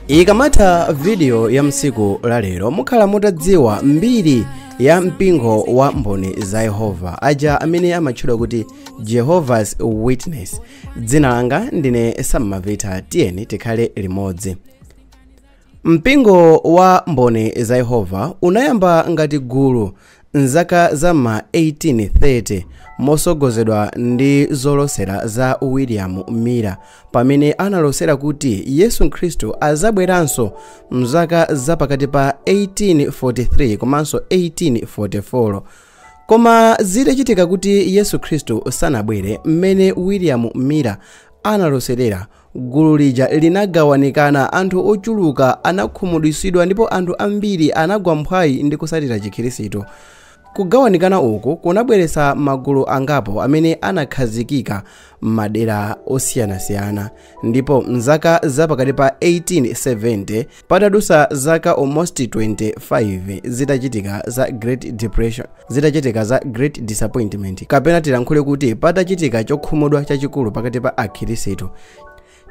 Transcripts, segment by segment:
Ikamatha video ya msiku la lero mukhala mutadziwa mbiri ya mpingo wa Mboni za Yehova, aja amene amatchedwa kuti Jehovah's Witness. Dzina langa ndine Sammavita, tiyeni tikhale limodzi. Mpingo wa Mboni za Yehova unayamba ngati gulu mzaka za ma 1830 mosogozedwa ndi zolosera za William Miller, pamene analosera kuti Yesu Khristu azabweranso mzaka zapakati pa 1843 komanso 1844. Koma zitachitika kuti Yesu Khristu sanabwere mmene William Miller analoserera, gulu lija linagawanikana, anthu ochuluka anakhumudwitsidwa ndipo anthu ambiri anagwa mphwayi ndi kusatira Chikhristu. Kugawanikana uku kunabweretsa magulu angapo amene anakhazikika m'madera osiyanasiyana, ndipo mzaka zapakati pa 1870, patadutsa zaka almost 25 zitachitika za Great Depression, zitachitika za Great Disappointment, kapena tilankhule kuti patachitika chokhumudwa chachikulu pakati pa akhristu,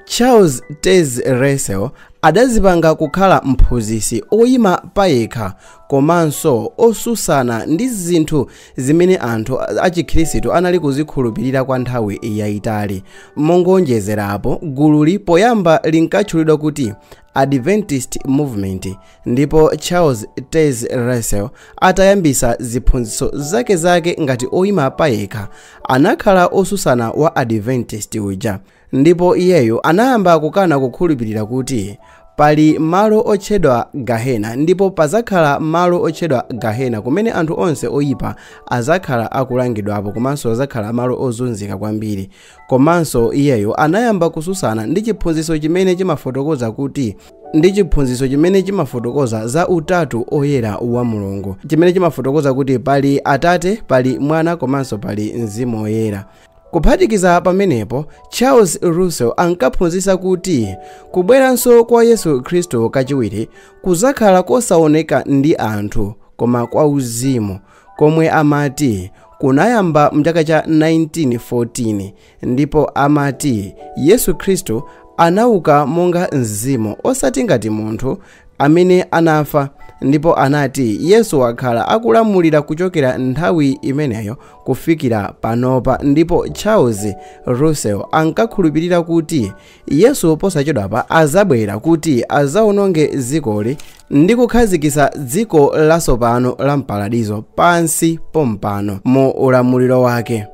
Charles Taze Russell adazipanga kukhala mphunzitsi oyima payekha komanso osusana ndi zinthu zimene anthu achikhristu anali kuzikhulupirira kwa nthawi yayitali. Mongonjezerapo, gululi poyamba linkatchulidwa kuti Adventist Movement, ndipo Charles Taze Russell atayambisa ziphunzitso zakezake ngati oyima payekha, anakhala osusana wa Adventist uja, ndipo iyeyo anayamba kukana kukhulupirira kuti pali malo otchedwa Gahena, ndipo pazakhala malo otchedwa Gahena kumene anthu onse oyipa azakhala akulangidwapo komanso azakhala malo ozunzika kwambiri. Komanso iyeyo anayamba kususana ndi chiphunzitso chimene chimafotokoza kuti ndi chiphunzitso chimene chimafotokoza za utatu oyera wa Mulungu, chimene chimafotokoza kuti pali Atate, pali Mwana komanso pali Mzimu Woyera. Kuphatikiza pamenepo, Charles Russell ankaphunzitsa kuti kubweranso kwa Yesu Khristu kachiwiri kuzakhala kosaoneka ndi anthu koma kwa uzimu, komwe amati kunayamba mchaka cha 1914, ndipo amati Yesu Khristu anauka monga mzimu osati ngati munthu amene anafa, ndipo anati Yesu wakhala akulamulira kuchokera nthawi imeneyo kufikira panopa. Ndipo Charles Russell ankakhulupirira kuti Yesu posachedwapa azabwera kuti azawononge dzikoli ndi kukhazikitsa dziko latsopano la mparadizo pansi pompano mu ulamuliro wake.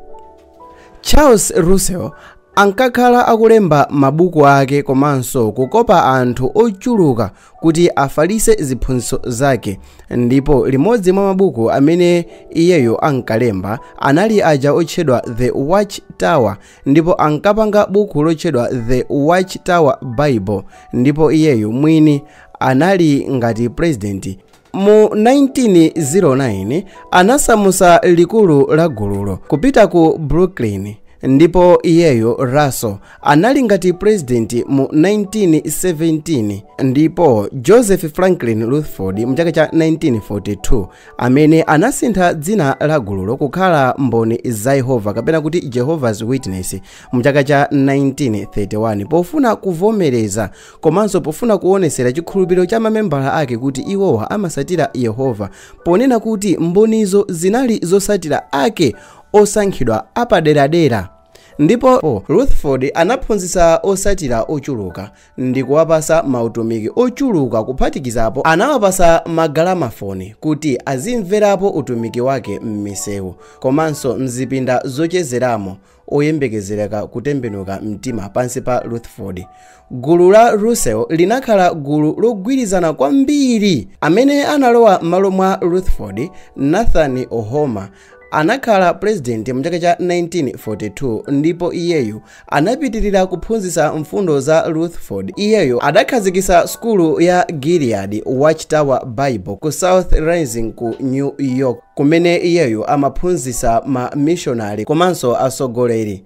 Charles Russell ankakhala akulemba mabuku ake komanso kukopa anthu ochuluka kuti afalitse ziphunzitso zake, ndipo limodzi mwa mabuku amene iyeyo ankalemba anali aja otchedwa The Watch Tower, ndipo ankapanga buku lotchedwa The Watch Tower Bible, ndipo iyeyo mwini anali ngati president. Mu 1909 anasamutsa likulu la gululo kupita ku Brooklyn, ndipo iyeyo Russell anali ngati president mu 1917, ndipo Joseph Franklin Rutherford mchaka cha 1942 amene anasintha dzina la gululo kukhala Mboni za Yehova kapena kuti Jehovah's Witness mchaka cha 1931, pofuna kuvomereza komanso pofuna kuonesera chikhulupiriro cha mamembala ake kuti iwowa amasatira Yehova, ponena kuti mbonizo zinali zosatira ake osankhidwa apaderadera. Ndipo Rutherford anaphunzitsa osatira ochuluka ndi kuwapasa mautumiki ochuluka, kuphatikizapo anawapasa magalamafoni kuti azimverapo utumiki wake m'misewu komanso mzipinda zochezeramo oyembekezereka kutembenuka mtima pansi pa Rutherford. Gulu la Russell linakhala gulu logwirizana kwambiri. Amene analowa m'malo mwa Rutherford, Nathan Homer, anakhala president mchaka cha 1942, ndipo iyeyo anapitirira kuphunzitsa mfundo za Rutherford. Iyeyo adakhazikitsa sukulu ya Gilead Watchtower Bible ku South Lansing ku New York, kumene iyeyo amaphunzitsa ma missionary komanso atsogoleri.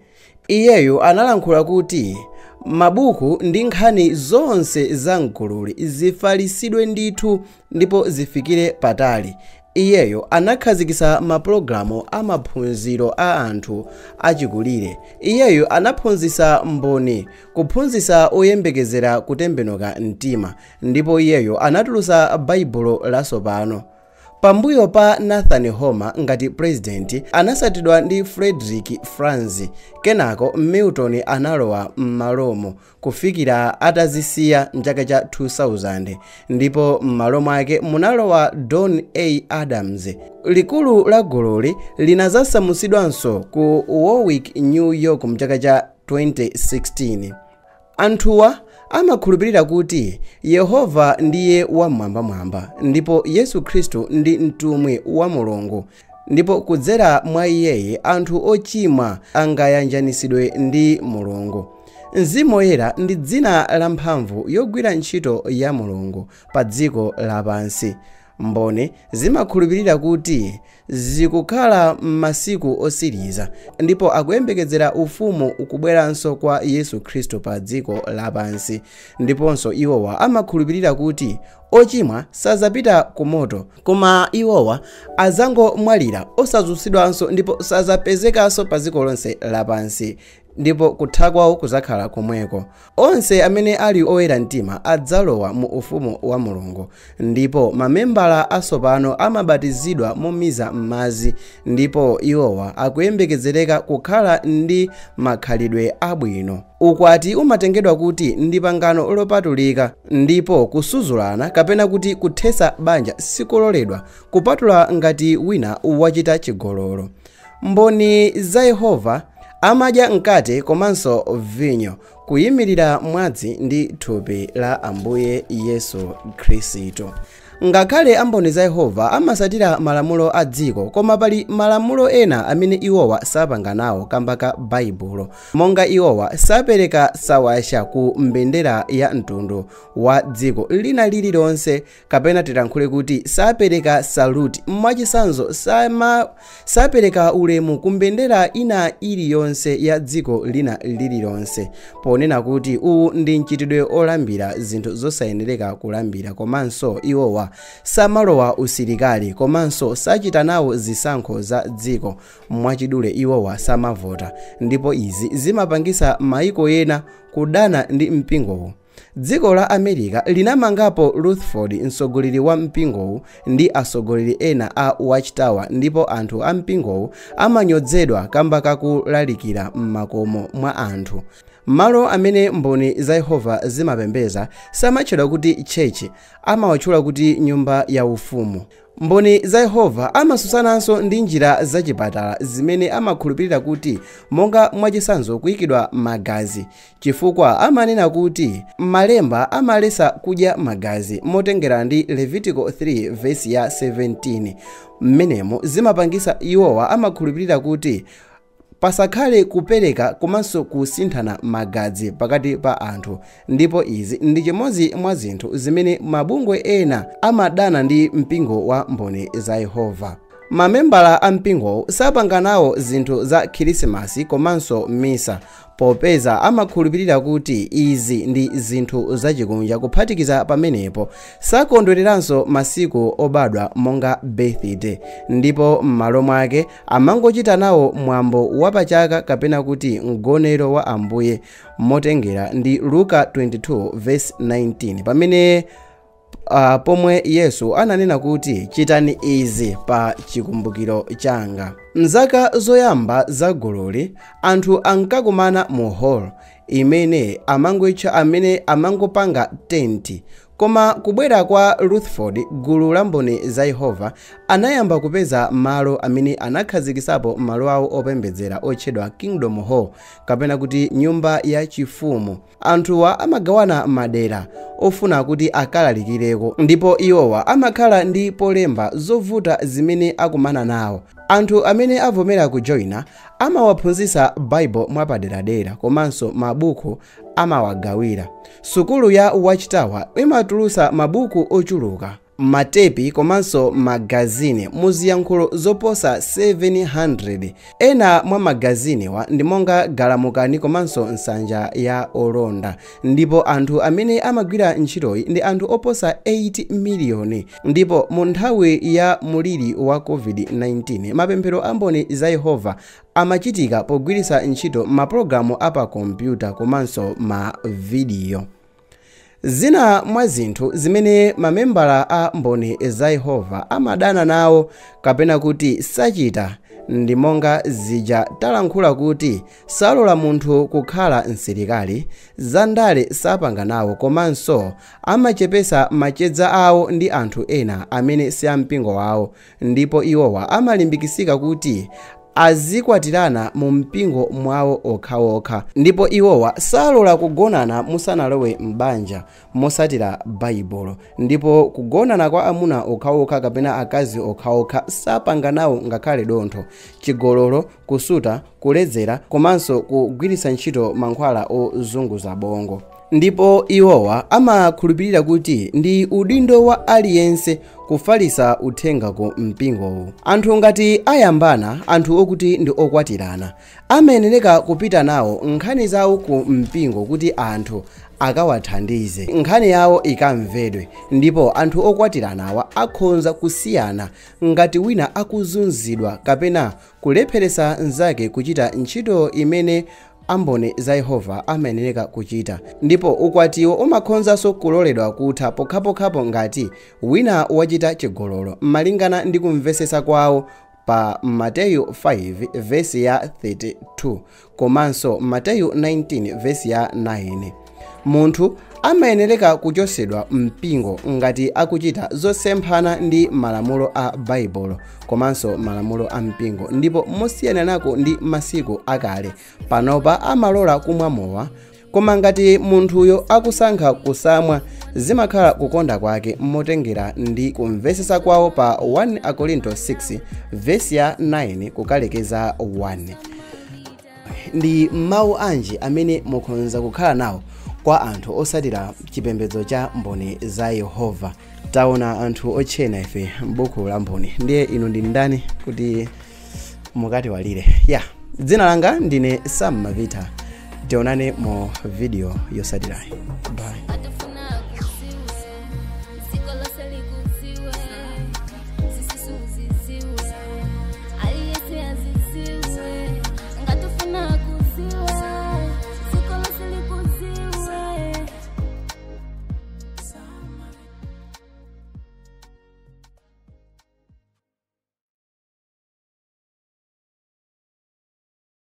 Iyeyo analankhula kuti mabuku ndi nkhani zonse za mgululi zifalitsidwe ndithu ndipo zifikire patali. Iyeyo anakhazikitsa mapulogalamu amaphunziro a anthu achikulire. Iyeyo anaphunzitsa mboni kuphunzitsa oyembekezera kutembenuka mtima, ndipo iyeyo anatulutsa baibulo latsopano. Pambuyo pa Nathan Homer ngati president, anasatidwa ndi Frederick Franz. Kenako Milton analowa m'malomo kufikira atazisiya mchaka cha 2000, ndipo m'malo mwake munalowa Don A. Adams. Likulu la gululi linazasamutsidwanso ku Warwick, New York mchaka cha 2016. Anthuwa amakhulupirira kuti Yehova ndiye wamwambamwamba ndipo Yesu Khristu ndi mtumwi wa Mulungu, ndipo kudzera mwa iyeyi anthu ochimwa angayanjanisidwe ndi Mulungu. Mzimu Woyera ndi dzina la mphamvu yogwira ntchito ya Mulungu pa dziko lapansi. Mboni zimakhulupirira kuti zikukhala m'masiku osiriza ndipo akuyembekezera ufumu ukubweranso kwa Yesu Khristu pa dziko lapansi. Ndiponso iwowa amakhulupirira kuti ochimwa sazapita ku moto, koma iwowa azangomwalira osazutsidwanso ndipo sazapezekanso pa dziko lonse lapansi, ndipo kutha kwawo kuzakhala komweko. Onse amene ali oyera mtima adzalowa mu ufumu wa Mulungu, ndipo mamembala atsopano amabatizidwa momiza m'madzi, ndipo iwowa akuyembekezereka kukhala ndi makhalidwe abwino. Ukwati umatengedwa kuti ndi pangano lopatulika, ndipo kusuzulana kapena kuti kuthetsa banja sikololedwa, kupatula ngati wina wachita chigololo. Mboni za Yehova amadya mkate komanso vinyo kuyimirira mwazi ndi thupi la Ambuye Yesu Khristu. Ngakhale amboni za Yehova amasatira malamulo a dziko, koma pali malamulo ena amene iwowa sapanga nawo kamba ka Baibulo, monga iwowa sapereka sawasha ku mbendera ya mtundu wa dziko lina lililonse, kapena tilankhule kuti sapereka saluti. Mwachitsanzo, sapereka ulemu ku mbendera ina iliyonse ya dziko lina lililonse, ponena kuti uwu ndi mchitidwe olambira zinthu zosayenereka kulambira. Komanso iwowa samalowa usilikali, komanso sachita nawo zisankho za dziko. Mwachidule iwowa samavota, ndipo izi zimapangisa maiko ena kudana ndi mpingowu. Dziko la America linamangapo Rutherford, mtsogoleri wa mpingowu, ndi atsogoleri ena a Watchtower, ndipo anthu a mpingowu amanyodzedwa kamba kakulalikira m'makomo mwa anthu. Malo amene mboni za Yehova zimapembedza samatchedwa kuti church, amawatchula kuti nyumba ya ufumu. Mboni za Yehova amasusananso ndi njira zachipatala zimene amakhulupirira kuti, monga mwachitsanzo kuyikidwa magazi, chifukwa amanena kuti malemba amaletsa kudya magazi motengera ndi Levitico 3 verse ya 17. Mmenemo zimapangisa iwowa amakhulupirira kuti pasakhale kupereka komanso kusinthana magazi pakati pa anthu, ndipo izi ndi chimodzi mwa zinthu zimene mabungwe ena amadana ndi mpingo wa Mboni za Yehova. Mamembala a mpingowu sapanga nawo zinthu za Khirisimasi komanso misa, popeza amakhulupirira kuti izi ndi zinthu zachikunja. Kuphatikiza pamenepo, sakondwereranso masiku obadwa monga birthday, ndipo m'malo mwake amangochita nawo mwambo wapachaka kapena kuti mgonero wa Ambuye motengera ndi Luka 22 verse 19, pamene pomwe Yesu ananena kuti chitani izi pa chikumbukiro changa. Mzaka zoyamba za gululi, anthu ankakumana mu hall imene amangoitcha amene amangopanga tenti. Koma kubwera kwa Rutherford, gulu la Mboni za Yehova anayamba kupeza malo amene anakhazikisapo malo awo opembedzera otchedwa Kingdom Hall kapena kuti nyumba ya chifumu. Anthuwa amagawana madera ofuna kuti akalalikireko, ndipo iwowa amakhala ndi polemba zovuta zimene akumana nawo. Anthu amene avomera kujoyina amawaphunzitsa Bible mwapaderadera, komanso mabuku amawagawira. Sukulu ya Watchtower imatulutsa mabuku ochuluka. matepi komanso magazini muziyankhulo zoposa 700. Ena mwa magaziniwa ndi monga Galamukani komanso Nsanja ya Olonda, ndipo anthu amene amagwira ntchitoyi ndi anthu oposa 8 miliyoni. Ndipo mu nthawi ya muliri wa COVID-19 mapemphero a Mboni za Yehova amachitika pogwiritsa ntchito mapulogalamu apakompyuta komanso mavidiyo. Zina mwa zinthu zimene mamembala a Mboni za Yehova amadana nawo kapena kuti sachita ndi monga zija talankhula kuti salola munthu kukhala msilikali, zandale sapanga nawo, komanso amachepesa machedza awo ndi anthu ena amene si ampingo wawo, ndipo iwowa amalimbikisika kuti azikwatirana mu mpingo mwawo okhaokha, ndipo iwowa salola kugonana musanalowe m'banja mosatira Baibulo, ndipo kugonana kwa amuna okhaokha kapena akazi okhaokha sapanga nawo ngakhale dontho, chigololo, kusuta, kuledzera komanso kugwiritsa ntchito mankhwala ozunguza bongo. Ndipo iwowa amakhulupirira kuti ndi udindo wa aliyense kufalisa uthenga ku mpingowu. Anthu ngati ayambana, anthu okuti ndi okwatirana, amayenereka kupita nawo nkhani zawo ku mpingo kuti anthu akawathandize, nkhani yawo ikamvedwe. Ndipo anthu okwatiranawa akhonza kusiyana ngati wina akuzunzidwa kapena kulepheresa nzake kuchita ntchito imene amboni za Yehova amayenereka kuchita. Ndipo ukwatiwo umakhonzanso kuloledwa kutha pokhapokhapo ngati wina wachita chigololo malingana ndi kumvesesa kwawo pa Mateyu 5 vesi ya 32 komanso Mateyu 19 vesi ya 9. Munthu amayenereka kuchosedwa mpingo ngati akuchita zosemphana ndi malamulo a Baibulo komanso malamulo a mpingo, ndipo mosiyana nako ndi masiku akale panopa amalola kumwa mowa, koma ngati munthuyo akusankha kusamwa zimakhala kukonda kwake motengera ndi kumvesesa kwawo pa 1 Akorinto 6 vesi ya 9 kukalekeza 1. Ndi mawu anji amene mukhonza kukhala nawo kwa anthu osatira chipembedzo cha Mboni za Yehova? Taona anthu otchena ife m'buku la Mboni, ndiye inu ndi ndani kuti mukatiwalire? Ya, dzina langa ndine Sam Mavita. Tionane mu video yosatirayi. Bye.